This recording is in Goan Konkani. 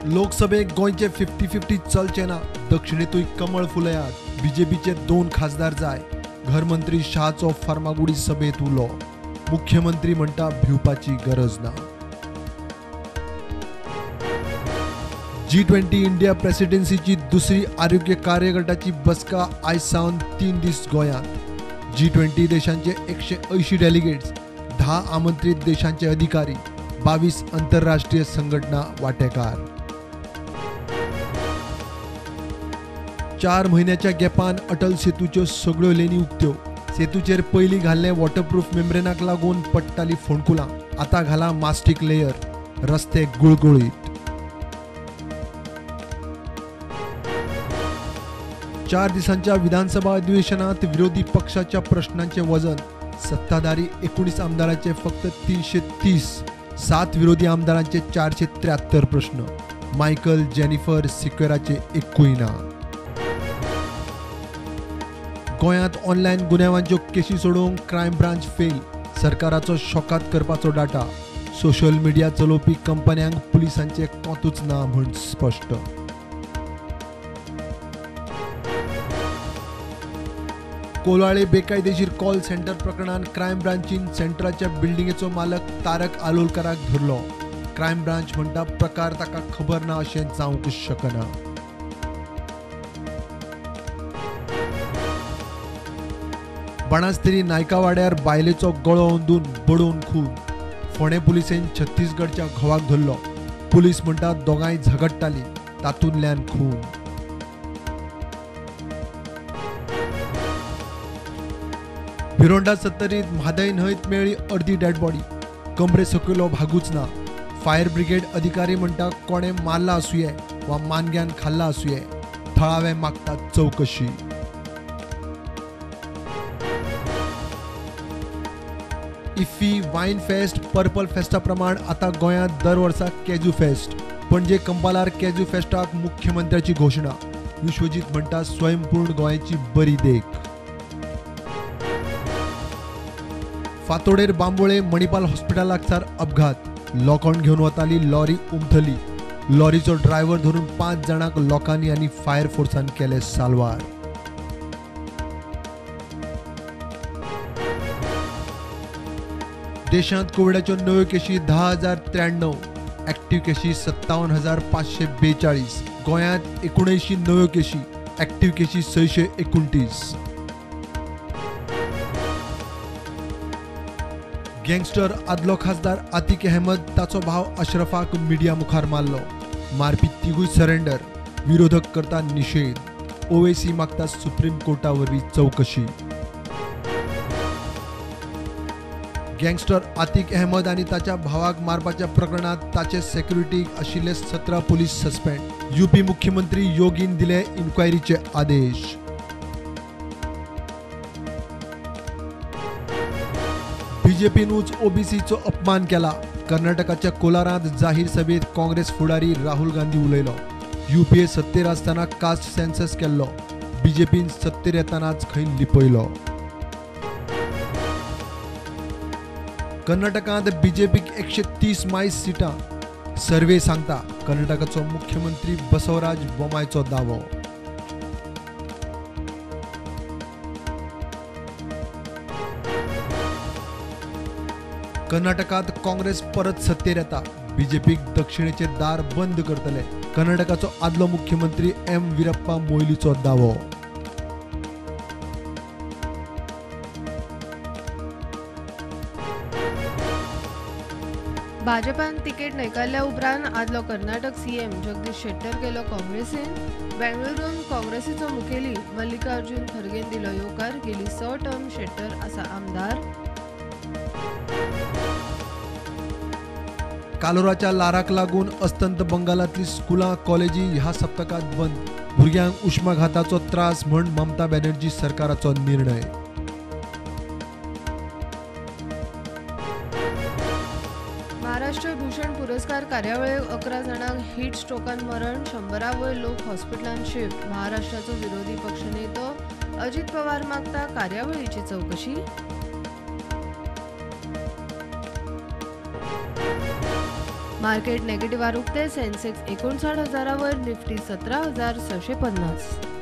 लोकसभेक गोंयचे 50-50 चलचे ना, दक्षिणेतूय कमळ फुलयात, बीजेपीचे 2 खासदार जाय, घरमंत्री शहाचो फर्मागुडी सभेत उलो, मुख्यमंत्री म्हणटा भिवपाची गरज ना। G20 India प्रेसिडेन्सीची दुसरी आरोग्य कार्यगटाची बसका आयज सावन 3 दीस गोंयांत। G20 देशांचे 180 डेलिगेट्स, 10 आमंत्रित देशांचे अधिकारी, 22 आंतरराष्ट्रीय संघटना वांटेकार। 4 म्हयन्याच्या गॅपान अटल सेतूच्यो सगळ्यो लेनी उक्त्यो। सेतूचेर पयलीं घाल्ले वॉटरप्रूफ मेम्ब्रेनाक लागून पडटाली फोंडकुलां, आतां घाला मास्टीक लेयर, रस्ते गुळगुळीत। 4 दिसांच्या विधानसभा अधिवेशनात विरोधी पक्षाच्या प्रश्नांचे वजन, सत्ताधारी 19 आमदारांचे फक्त 330, 7 विरोधी आमदारांचे 473 प्रश्न, मायकल जेनिफर सिक्वेराचे एकूय ना। गोंयांत ऑनलायन गुन्यांवांच्यो केशी सोडोवंक क्रायम ब्रांच फेल, सरकाराचो शॉकात करपाचो डाटा, सोशल मिडिया चलोवपी कंपन्यांक पुलिसांचे कोतूच ना म्हूण स्पश्ट। कोलाळे बेकायदेशीर कॉल सेंटर प्रकरणान क्रायम ब्रांचीन सेंटराच्या बिल्डिंगेचो मालक तारक आलोलकराक धरलो। क्रायम ब्रांच म्हणटा प्रकार ताका खबर ना अशें जावंक शकना। बाणास्तेरी नायकावाड्यार बायलेचो गळो अंदून बडोवन खून, फोंडें पुलिसेन छत्तीसगडच्या घोवाक धरलो। पुलीस म्हणटा दोगांय झगडटाली, तातूंतल्यान खून। भिरोंडा सत्तरीत म्हादय न्हंयत मेळ्ळी अर्दी डेड बॉडी, कमरे सकयलो भागूच ना। फायर ब्रिगेड अधिकारी म्हणटा कोणें मारला आसुये वा मानग्यान खाल्ला आसुये, थळावे मागतात चवकशी। इफ्फी वायन फेस्ट पर्पल फेस्टा प्रमाण आतां गोंयांत दर वर्सा केजू फेस्ट। पणजे कंपालार केजू फेस्टाक मुख्यमंत्र्याची घोशणा, विश्वजीत म्हणटा स्वयंपूर्ण गोंयची बरी देख। फातोडेर बांबोळे मणिपाल हॉस्पिटल लागसार अपघात, लोखण घेवन वताली लॉरी उमथली, लॉरीचो ड्रायव्हर धरून 5 जाणांक लोकांनी आनी फायर फोर्सान केले साल्वार। देशांत कोविडाच्यो नव्यो केशी 10,093, ऍक्टिव्ह केशी 57,542, गोंयांत 79 नव्यो केशी, ऍक्टिव्ह केशी 629। गँगस्टर आदलो खासदार आतिक अहमद ताचो भाव अशरफाक मिडिया मुखार मारलो, मारपी तिगूय सरेंडर, विरोधक करता निशेध, ओवेसी मागता सुप्रीम कोर्टा वरवीं चवकशी। गँगस्टर आतिक अहमद आनी ताच्या भावाक मारपाच्या प्रकरणात ताचे सेक्युरिटीक आशिल्ले 17 पुलीस सस्पेंड, यूपी मुख्यमंत्री योगीन दिले इन्क्वायरीचे आदेश। बीजेपीनूच ओबीसीचो अपमान केला, कर्नाटकाच्या कोलारांत जाहीर सभेत काँग्रेस फुडारी राहुल गांधी उलयलो। यूपीए सत्तेर आसतना कास्ट सेन्सस केल्लो, बीजेपीन सत्तेर येतनाच खंय लिपयलो। कर्नाटकांत बीजेपीक 130 मायस सिटां, सर्वे सांगता कर्नाटकाचो मुख्यमंत्री बसवराज बोमायचो दावो। कर्नाटकांत काँग्रेस परत सत्तेर येता, बीजेपीक दक्षिणेचे दार बंद करतले, कर्नाटकाचो आदलो मुख्यमंत्री एम वीरप्पा मोयलीचो दावो। भाजपान तिकेट न्हयकारल्या उपरांत आदलो कर्नाटक सीएम जगदीश शेट्टर गेलो काँग्रेसीन। बेंगळुरून काँग्रेसीचो मुखेली मल्लिकार्जुन खरगेन दिलो येवकार, गेली 6 टर्म शेट्टर आसा आमदार। कालोराच्या लाराक लागून अस्तंत बंगालांतली स्कुलां कॉलेजी ह्या सप्तकांत बंद, भुरग्यांक उष्माघाताचो त्रास म्हण ममता बॅनर्जी सरकाराचो निर्णय। महाराष्ट्र भूषण पुरस्कार कार्यावळीक 11 जाणांक हीट स्ट्रोकान मरण, 100 वयर लोक हॉस्पिटलांत शिफ्ट। महाराष्ट्राचो विरोधी पक्षनेतो अजित पवार मागता कार्यावळीची चवकशी। मार्केट नेगेटिव्हार उक्ते. सेन्सेक्स 59,000 वर, निफ्टी 17,650.